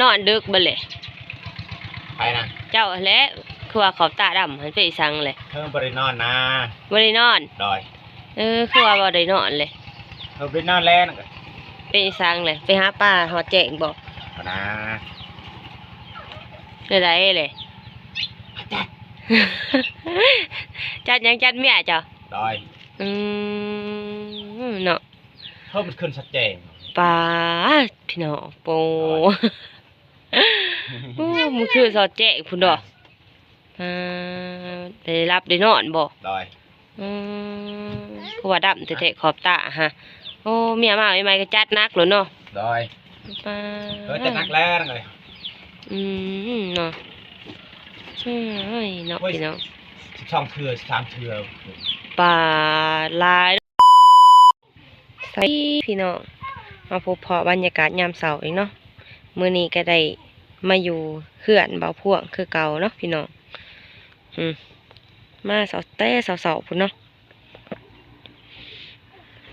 ນອນດຶກເບິດແຫຼະ. ໃຜນະ? ເຈົ້າຫັ້ນແຫຼະ. ຄືວ່າຂອບຕາດຳຫັ້ນ ເປັນອີ່ສັງແຫຼະ? ເອີ ບໍ່ໄດ້ນອນນາ. ບໍ່ໄດ້ນອນ? ໂດຍ. ເອີ ຄືວ່າບໍ່ໄດ້ນອນແຫຼະ? ເອີ ບໍ່ໄດ້ນອນແລ້ວນະ. ເປັນອີ່ສັງແຫຼະ? ໄປຫາປາຮອດແຈ້ງບໍ? ບໍ່ນາ. ແນວໃດແຫຼະ? ຈັດ ຈັດຫຍັງ? ຈັດເມຍເຈົ້າ? ໂດຍ. ອືມ ເນາະ. ເພິ່ນມັນຂຶ້ນຊັດແຈ້ງ. ປາດ ພີ່ນ້ອງ ໂປ ໂອ້ ມື້ຄືນສອດແຈ້ງພຸ້ນດອກ. ອ່າ ໄດ້ຫຼັບໄດ້ນອນບໍ່? ໂດຍ. ອືມ ຄືວ່າດຳແທ້ໆ ຂອບຕາຫະ. ໂອ້ ເມຍມາໃໝ່ໆ ກໍຈັດໜັກໂລດເນາະ. ໂດຍ. ປາດ ເອີ ຈັດໜັກແລ້ວນະ. ອືມ ເນາະ. ເອີຍ ເນາະ ໂອ້ຍ ພີ່ນ້ອງ ສິບສອງເທື່ອ ສິບສາມເທື່ອ. ປາດ ຫຼາຍ. ສະບາຍດີພີ່ນ້ອງ ມາພົບພໍ້ບັນຍາກາດຍາມເຊົ້າອີກເນາະ. ມື້ນີ້ກໍໄດ້ມາຢູ່ເຮືອນບ່າວພວງຄືເກົ່າເນາະພີ່ນ້ອງ. ອືມ ມາເຊົ້າແຕ່ເຊົ້າໆພຸ້ນເນາະ.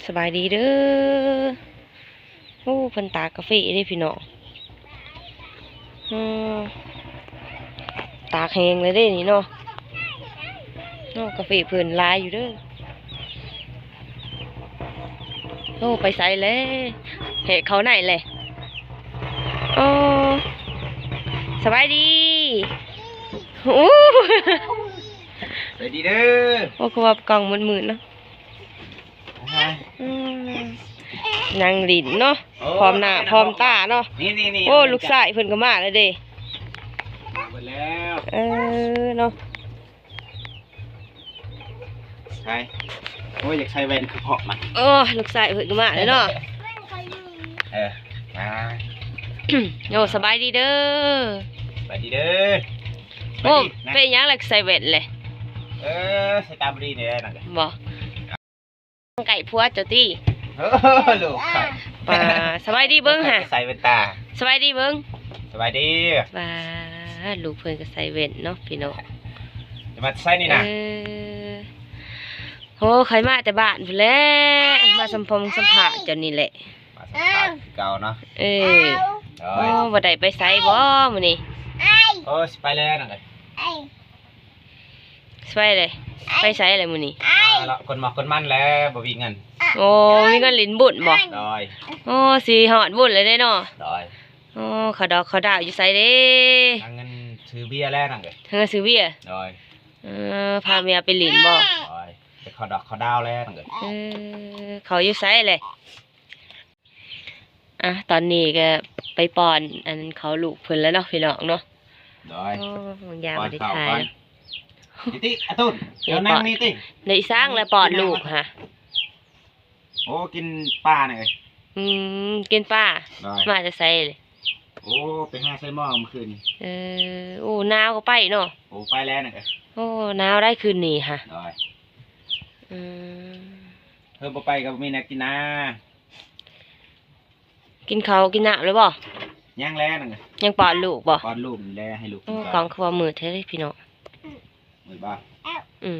ສະບາຍດີເດີ. ໂອ້ ເພິ່ນຕາກກາເຟເດ້ພີ່ນ້ອງ. ອືມ ຕາກແຫ້ງແລ້ວເດ້ນີ້ເນາະ. ໂອ້ ກາເຟເພິ່ນຫຼາຍຢູ່ເດີ. ໂອ້ ໄປໃສແລະ? ແຫກເຂົ້າໃນແລະ. ໂອ້ ສະບາຍດີ. ໂອ້ ສະບາຍດີເດີ. ໂອ້ ຄືວ່າກ້ອງມືດໆເນາະ. ອືມ ນັ່ງຫຼິ້ນເນາະ. ໂອ້ ພ້ອມໜ້າພ້ອມຕາເນາະ. ນີ້ໆໆ ໂອ້ ລູກຊາຍເພິ່ນກໍມາແລ້ວເດ້. ມາເບິດແລ້ວ. ເອີ ເນາະ. ໃສ່ ໂອ້ຍ ຢາກໃສ່ແວ່ນຄືເພາະມັນ. ໂອ້ ລູກຊາຍເພິ່ນກໍມາແລ້ວເນາະ. ເອີ ມາ. ໂອ້ ສະບາຍດີເດີ. ສະບາຍດີເດີ. ໂອ້ ເປັນຫຍັງລະໃສ່ແວ່ນແຫຼະ? ເອີ ສາຍຕາບໍ່ດີແດ່ນັ້ນ. ບໍ່ ໃກ້ຜົວເຈົ້າຕິ. ເອີ ລູກໄປ. ປາ ສະບາຍດີເບິ່ງຫາ ໃສ່ແວ່ນຕາ. ສະບາຍດີເບິ່ງ. ສະບາຍດີ. ປາ ລູກເພິ່ນກໍໃສ່ແວ່ນເນາະພີ່ນ້ອງ. ຈະມາແຕ່ໃສນີ້ນະ? ເອີ ໂຫ ຂ້ອຍມາແຕ່ບ້ານພຸ້ນແຫຼະ. ມາສຳພອງສຳພາດເຈົ້ານີ້ແຫຼະ. ມາສຳພາດຄືເກົ່າເນາະ. ເອີ ໂດຍ. ໂອ້ ບໍ່ໄດ້ໄປໃສບໍ່ມື້ນີ້? ໂອ້ ຊິໄປແລ້ວນະ. ໄປເລີຍ ໄປໃສແຫຼະມື້ນີ້? ມາເລາະກົນໝອກກົນມັນແຫຼະ ບໍ່ມີເງິນ. ໂອ້ ມີເງິນຫຼິ້ນບຸນບໍ່? ໂດຍ. ໂອ້ ຊິຮອດບຸນແລ້ວເດ້ເນາະ. ໂດຍ. ໂອ້ ເຂົ້າດອກເຂົ້າດາວຢູ່ໃສເດ້? ຫາເງິນຊື້ເບຍແຫຼະນະ. ຫາເງິນຊື້ເບຍ? ໂດຍ. ເອີ ພາເມຍໄປຫຼິ້ນບໍ່? ໂດຍ. ໄປເຂົ້າດອກເຂົ້າດາວແຫຼະນະ. ເອີ ເຂົ້າຢູ່ໃສແຫຼະ? ອ່ະ ຕອນນີ້ກໍໄປປ້ອນອັນເຂົ້າລູກເພິ່ນແລ້ວເນາະ ພີ່ນ້ອງເນາະ. ໂດຍ. ໂອ້ ບາງຢ່າງບໍ່ໄດ້ຖ່າຍ. ນີ້ຕິ ອາຕຸນ ເຈົ້ານັ່ງນີ້ຕິ. ໄດ້ອີ່ສັງລະປ້ອນລູກຫະ? ໂອ້ ກິນປານະ. ອືມ ກິນປາ. ໂດຍ. ມາແຕ່ໃສ? ໂອ້ ໄປຫາໃສ່ໝໍ້ມື້ຄືນນີ້. ເອີ ໂອ້ ໜາວກໍໄປເນາະ. ໂອ້ ໄປແລ້ວນະ. ໂອ້ ໜາວໄດ໋ຄືນນີ້ຫະ. ໂດຍ. ອືມ ເອີ ບໍ່ໄປກໍບໍ່ມີແນວກິນນາ. ກິນເຂົ້າກິນນ້ຳແລ້ວບໍ່? ຍັງແຫຼະ. ຍັງປ້ອນລູກບໍ່? ປ້ອນລູກນີ້ແຫຼະ ໃຫ້ລູກກິນກ່ອນ. ໂອ້ ກ້ອງຄືວ່າມືດແທ້ເດ້ພີ່ນ້ອງ. ມືດບໍ່? ອືມ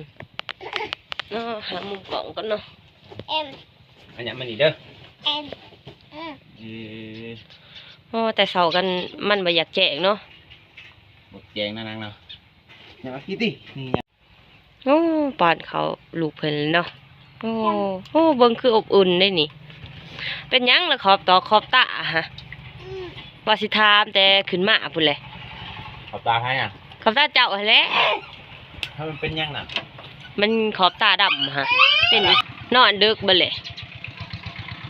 ເນາະ. ຫາມຸມກ້ອງກ່ອນເນາະ. ອັນຫຍັງມານີ້ເດີ. ເອີ ໂອ້ ແຕ່ເຊົ້າກັນມັນບໍ່ຢາກແຈ້ງເນາະ. ບໍ່ແຈ້ງນະນາງເນາະ. ຢ່າມາຄິດຕິ ນີ້ ໂອ້ ປ້ອນເຂົ້າລູກເພິ່ນເນາະ. ໂອ້ ໂອ້ ເບິ່ງຄືອົບອຸ່ນເດ້ນີ້. ເປັນຫຍັງລະຂອບຕອກຂອບຕາຫະ? ວ່າຊິຖາມແຕ່ຂຶ້ນມາພຸ້ນແຫຼະ. ຂອບຕາໃຜອະ? ຂອບຕາເຈົ້າຫັ້ນແຫຼະ. ເອີ ມັນເປັນຫຍັງນະ? ມັນຂອບຕາດຳຫະ. ເປັນ ນອນດຶກເບິດແຫຼະ.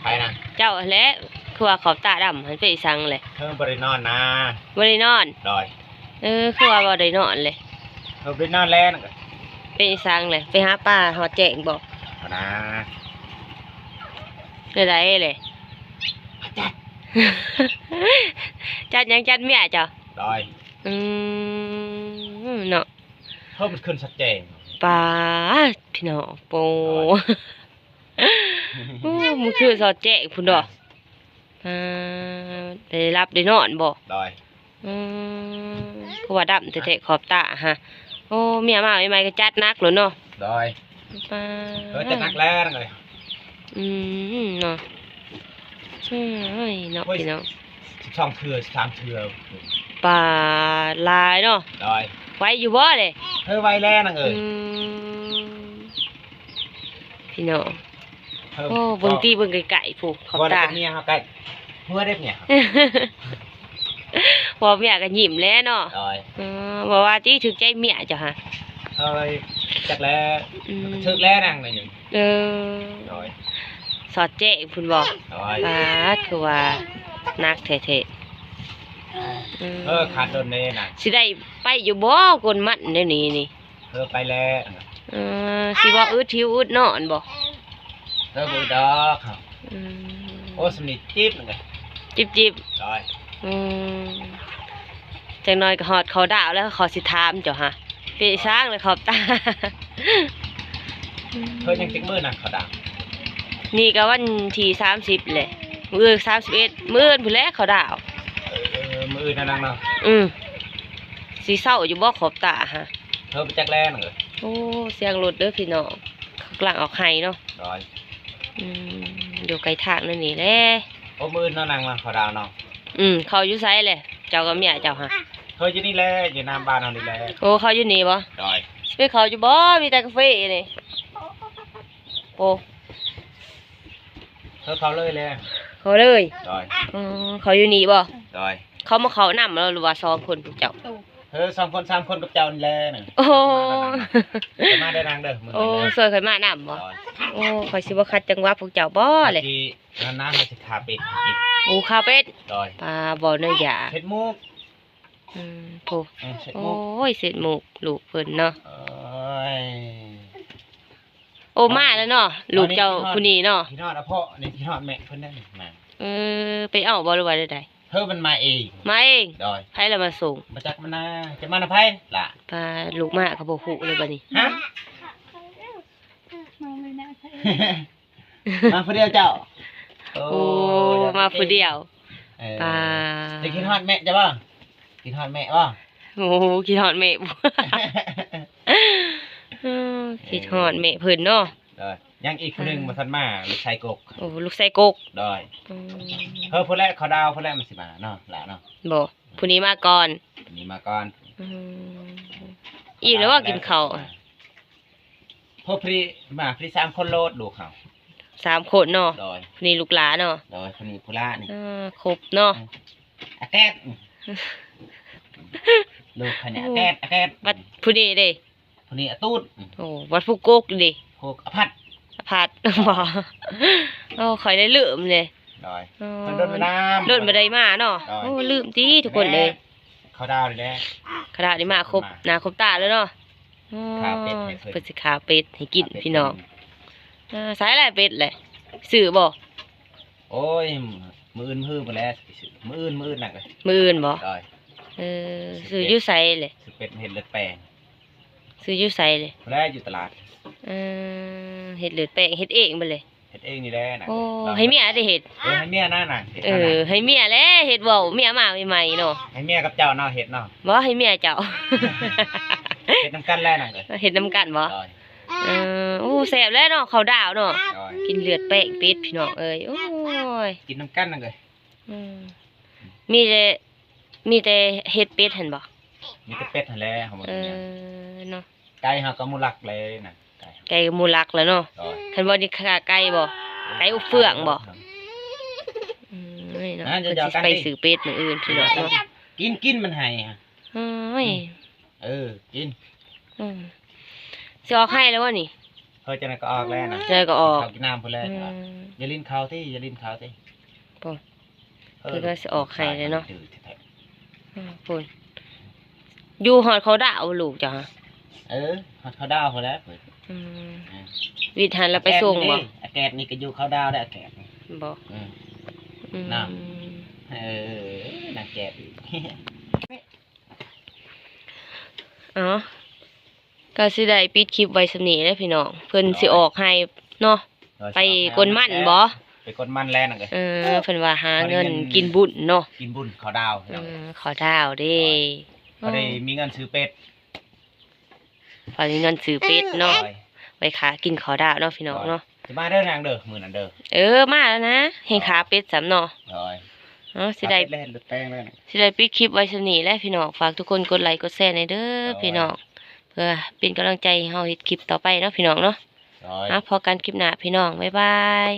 ໃຜນະ? ເຈົ້າຫັ້ນແຫຼະ. ຄືວ່າຂອບຕາດຳຫັ້ນ ເປັນອີ່ສັງແຫຼະ? ເອີ ບໍ່ໄດ້ນອນນາ. ບໍ່ໄດ້ນອນ? ໂດຍ. ເອີ ຄືວ່າບໍ່ໄດ້ນອນແຫຼະ? ເອີ ບໍ່ໄດ້ນອນແລ້ວນະ. ເປັນອີ່ສັງແຫຼະ? ໄປຫາປາຮອດແຈ້ງບໍ? ບໍ່ນາ. ແນວໃດແຫຼະ? ຈັດ ຈັດຫຍັງ? ຈັດເມຍເຈົ້າ? ໂດຍ. ອືມ ເນາະ. ເພິ່ນມັນຂຶ້ນຊັດແຈ້ງ. ປາດ ພີ່ນ້ອງ ໂປ ໂດຍ. ໂອ້ ມື້ຄືນສອດແຈ້ງພຸ້ນດອກ. ອ່າ ໄດ້ຫຼັບໄດ້ນອນບໍ່? ໂດຍ. ອືມ ຄືວ່າດຳແທ້ໆ ຂອບຕາຫະ. ໂອ້ ເມຍມາໃໝ່ໆ ກໍຈັດໜັກໂລດເນາະ. ໂດຍ. ປາດ ເອີ ຈັດໜັກແລ້ວ. ອືມ ເນາະ. ເອີຍ ເນາະ ໂອ້ຍ ພີ່ນ້ອງ. ສອງເທື່ອສາມເທື່ອ. ປາ ຫຼາຍເນາະ. ໂດຍ. ໄວຢູ່ບໍ່ເດ? ເອີ ໄວແລ້ວນາງເອີຍ. ອືມ ພີ່ນ້ອງ ເອີ ໂອ້ ເບິ່ງຕິ ເບິ່ງໄກໆພຸ້ນ ຂອບຕາ. ເມຍເຮົາກໍເມື່ອໄດ້ເມຍ ເວົ້າເມຍກໍຍິ້ມແຫຼະເນາະ. ໂດຍ. ເອີ ບໍ່ວ່າຕິ ຖືກໃຈເມຍເຈົ້າຫະ? ເອີຍ ຈັກແລ້ວ. ອືມ ຖືກແລ້ວນາງນີ້. ເອີ ໂດຍ. ສອດແຈ້ງພຸ້ນບໍ່? ໂດຍ. ປາດ ຄືວ່າໜັກແທ້ໆ. ອືມ ເອີ ຂາດດົນເດ້ນະ. ຊິໄດ້ໄປຢູ່ບໍ່ ກົນມັນແນວນີ້ນີ້? ເອີ ໄປແລ້ວ. ເອີ ຊິບໍ່ອຶດຫິວອຶດນອນບໍ່? ເອີ ບໍ່ອຶດດອກ. ອືມ ໂອ້ ສຳນີ້ຈິບໜຶ່ງ ຈິບໆ. ໂດຍ. ອືມ ຈັກໜ້ອຍກໍຮອດເຂົາດາວແລ້ວ ເຂົາຊິຖາມເຈົ້າຫະ. ເປະຊ້າງເລີຍຂອບຕາ. ເພິ່ນຍັງຈັກມື້ນະເຂົາດາວ? ນີ້ກໍວັນທີສາມສິບແຫຼະ ມື້ອື່ນສາມສິບເອັດ ມື້ອື່ນພຸ້ນແຫຼະເຂົາດາວ. ເອີ ມື້ອື່ນນະນາງເນາະ. ອືມ ຊິເຊົາຢູ່ບໍ່ຂອບຕາຫະ? ເພິ່ນໄປຈັກແລ້ວນະ. ໂອ້ ສຽງລົດເດີພີ່ນ້ອງ ເຂົາກຳລັງອອກໄຮ່ເນາະ. ໂດຍ. ອືມ ຢູ່ໃກ້ທາງນັ້ນນີ້ແຫຼະ. ໂອ້ ມື້ອື່ນເນາະນາງເນາະ ເຂົາດາວເນາະ. ອືມ ເຂົາຢູ່ໃສແຫຼະ ເຈົ້າກັບເມຍເຈົ້າຫະ? ເຂົາຢູ່ນີ້ແຫຼະ ຢູ່ໜ້າບ້ານເຮົານີ້ແຫຼະ. ໂອ້ ເຂົາຢູ່ນີ້ບໍ່? ໂດຍ. ຊິໄປເຂົ້າຢູ່ບໍ່ ມີແຕ່ກາເຟນີ້. ໂອ້ ເຂົາເຂົ້າເລີຍແຫຼະ. ເຂົ້າເລີຍ. ໂດຍ. ອືມ ເຂົາຢູ່ນີ້ບໍ່? ໂດຍ. ເຂົາມາເຂົ້ານຳບໍ່ ຫຼືວ່າສອງຄົນພວກເຈົ້າ? ເອີ ສອງຄົນສາມຄົນກັບເຈົ້ານີ້ແຫຼະ. ໂອ້ ມາເດີນາງເດີ. ໂອ້ ຊ່ວຍຂ້ອຍມານຳບໍ່? ໂດຍ. ໂອ້ ຂ້ອຍຊິບໍ່ຂັດຈັງຫວະພວກເຈົ້າບໍ່ແຫຼະ? ອັນນາ ເຮົາຊິຂ້າເປັດໃຫ້ກິນ. ໂອ້ ຂ້າເປັດ. ໂດຍ. ປາ ບໍ່ເນີຢາ ເຮັດໝູກ. ອືມ ໂອ້ ເອີ ເຊັດໝູກ. ໂອ້ຍ ເຊັດໝູກລູກເພິ່ນເນາະ. ໂອ້ຍ ໂອ້ ມາແລ້ວເນາະ ລູກເຈົ້າຜູ້ນີ້ເນາະ. ຄິດຮອດອະເພາະນີ້ ຄິດຮອດແມ່ເພິ່ນໄດ້ມາ. ເອີ ໄປເອົາບໍ່ ຫຼືວ່າໃດໆ? ເພິ່ນມັນມາເອງ. ມາເອງ. ໂດຍ. ໃຜລະມາສົ່ງ? ບໍ່ຈັກມັນນາ ຈະມານຳໃຜລະ? ປາ ລູກມາກໍບໍ່ຮູ້ເລີຍບັດນີ້. ຮະ? ມາຜູ້ດຽວເຈົ້າ? ໂອ້ ໂອ້ ມາຜູ້ດຽວ. ເອີ ປາ ໄດ້ຄິດຮອດແມ່ເຈົ້າບໍ່? ຄິດຮອດແມ່ບໍ່? ໂອ້ ຄິດຮອດແມ່. ເອີ ຄິດຮອດແມ່ເພິ່ນເນາະ. ໂດຍ. ຍັງອີກຜູ້ໜຶ່ງບໍ່ທັນມາ ລູກຊາຍກົກ. ໂອ້ ລູກຊາຍກົກ. ໂດຍ. ອືມ ເອີ ພຸ້ນແຫຼະ ເຂົາດາວພຸ້ນແຫຼະມັນຊິມາເນາະ ຫຼ້າເນາະ. ບໍ່ ຜູ້ນີ້ມາກ່ອນ. ຜູ້ນີ້ມາກ່ອນ. ອືມ ອີ່ມແລ້ວບໍ່ກິນເຂົ້າ? ພໍດີມາພໍດີສາມຄົນໂລດ ລູກເຮົາສາມຄົນເນາະ. ໂດຍ. ຜູ້ນີ້ລູກຫຼ້າເນາະ. ໂດຍ. ຜູ້ນີ້ຜູ້ຫຼ້ານີ້. ເອີ ຄົບເນາະ. ອາແກດ ລູກຂ້ອຍນີ້ ອາແກດ ອາແກດ. ບັດຜູ້ນີ້ເດ້? ຜູ້ນີ້ອາຕູດ. ໂອ້ ບັດຜູ້ກົກເດ້? ຜູ້ອາພັດ. ອາພັດ. ບໍ່ ໂອ້ ຂ້ອຍໄດ້ລືມເດ້. ໂດຍ. ໂອ້ ເພິ່ນດົນມານຳ ດົນບໍ່ໄດ້ມາເນາະ. ໂດຍ. ໂອ້ ລືມຕິທຸກຄົນເອີຍ. ເຂົາດາວນີ້ແຫຼະ ເຂົາດາວນີ້ມາຄົບໜ້າຄົບຕາແລ້ວເນາະ. ໂອ້ ຂ້າເປັດໃຫ້ເພິ່ນ ເພິ່ນຊິຂ້າເປັດໃຫ້ກິນ ຂ້າເປັດ ພີ່ນ້ອງ. ເອີ ໃສລະເປັດແຫຼະ ຊື້ບໍ່? ໂອ້ຍ ມື້ອື່ນ ມື້ອື່ນພຸ້ນແຫຼະ ຊື້ ມື້ອື່ນ ມື້ອື່ນນະ. ມື້ອື່ນບໍ່? ໂດຍ. ເອີ ຊື້ຢູ່ໃສແຫຼະ? ຊື້ເປັດເຮັດເລືອດແປງ. ຊື້ຢູ່ໃສແຫຼະ? ພຸ້ນແຫຼະ ຢູ່ຕະຫຼາດ. ເອີ ເຮັດເລືອດແປງ ເຮັດເອງບໍ່ແຫຼະ? ເຮັດເອງນີ້ແຫຼະນະ. ໂອ້ ໃຫ້ເມຍໄດ້ເຮັດ. ເອີ ໃຫ້ເມຍນະນະ. ເອີ ໃຫ້ເມຍແຫຼະເຮັດ ເວົ້າເມຍມາໃໝ່ໆເນາະ. ໃຫ້ເມຍກັບເຈົ້າເນາະເຮັດເນາະ. ບໍ່ ໃຫ້ເມຍເຈົ້າ. ເຮັດນຳກັນແຫຼະນະ. ເຮັດນຳກັນບໍ່? ໂດຍ. ເອີ ໂອ້ ແຊບແຫຼະເນາະ ເຂົ້າດາວເນາະ. ໂດຍ. ກິນເລືອດແປງເປັດ ພີ່ນ້ອງເອີຍ. ໂອ້ຍ ກິນນຳກັນນະເອີຍ. ອືມ ມີແຕ່ ມີແຕ່ເຮັດເປັດຫັ້ນບໍ່? ມີແຕ່ເປັດຫັ້ນແຫຼະ. ເອີ ເນາະ. ໄກ່ເຮົາກໍໝູ່ຫຼັກແລ້ວນະ ໄກ່ ໄກ່ກໍໝູ່ຫຼັກແລ້ວເນາະ. ໂດຍ. ຄັນບໍ່ນີ້ຂ້າໄກ່ບໍ່? ໄກ່ອົບເຟືອງບໍ່? ອືມ ເນາະ ເພິ່ນຊິໄປຊື້ເປັດມື້ອື່ນ ພີ່ນ້ອງເນາະ. ກິນ ກິນ ມັນໃຫ້. ໂອ້ຍ ເອີ ກິນ. ອືມ ຊິອອກໄຮ່ແລ້ວບໍ່ນີ້? ເອີ ຈັ່ງໃດກໍອອກແລ້ວນະ. ຈັ່ງໃດກໍອອກ. ເຂົ້າກິນນ້ຳພຸ້ນແຫຼະ. ອືມ ຢ່າຫຼິ້ນເຂົ້າຕິ ຢ່າຫຼິ້ນເຂົ້າຕິ. ໂອ້ ເອີ ເພິ່ນວ່າຊິອອກໄຮ່ແລ້ວເນາະ. ອືມ ພຸ້ນ ຢູ່ຮອດເຂົາດາວລູກເຈົ້າຫະ? ເອີ ຮອດເຂົາດາວພຸ້ນແຫຼະ. ອືມ ເອີ ວິດຫັ້ນລະໄປສົ່ງບໍ່? ອາແກດນີ້ກໍຢູ່ເຂົາດາວແຫຼະ ອາແກດນີ້. ບໍ່? ອືມ ອືມ ນະ ເອີ ນາງແກດ. ອໍ ກໍຊິໄດ້ປິດຄລິບໄວ້ສ່ຳນີ້ແຫຼະພີ່ນ້ອງ. ເພິ່ນຊິອອກໄຮ່ເນາະ. ໂດຍ. ໄປກົນມັນບໍ່? ໄປກົນມັນແລ້ວນະ. ເອີ ເພິ່ນວ່າຫາເງິນກິນບຸນເນາະ. ກິນບຸນເຂົ້າດາວ. ເອີ ເຂົ້າດາວເດ້. ໂດຍ. ພໍໄດ້ມີເງິນຊື້ເປັດ ພໍມີເງິນຊື້ເປັດເນາະ. ໂດຍ. ໄວ້ຂ້າກິນເຂົ້າດາວເນາະ ພີ່ນ້ອງເນາະ. ໂດຍ. ຊິມາເດີນາງເດີ ມື້ນັ້ນເດີ. ເອີ ມາແລ້ວນະ ແຮ່ງຂ້າເປັດຊ້ຳເນາະ. ໂດຍ. ເອົາ ຊິໄດ້ ແລ່ນລົດແປງແລ້ວນີ້ ຊິໄດ້ປິດຄລິບໄວ້ສ່ຳນີ້ແຫຼະພີ່ນ້ອງ. ຝາກທຸກຄົນກົດໄລກົດແຊແດ່ເດີ ໂດຍ ພີ່ນ້ອງ ເພື່ອເປັນກຳລັງໃຈໃຫ້ເຮົາເຮັດຄລິບຕໍ່ໄປເນາະພີ່ນ້ອງເນາະ. ໂດຍ ອ່ະ ພໍ້ກັນຄລິບໜ້າພີ່ນ້ອງ ບາຍບາຍ.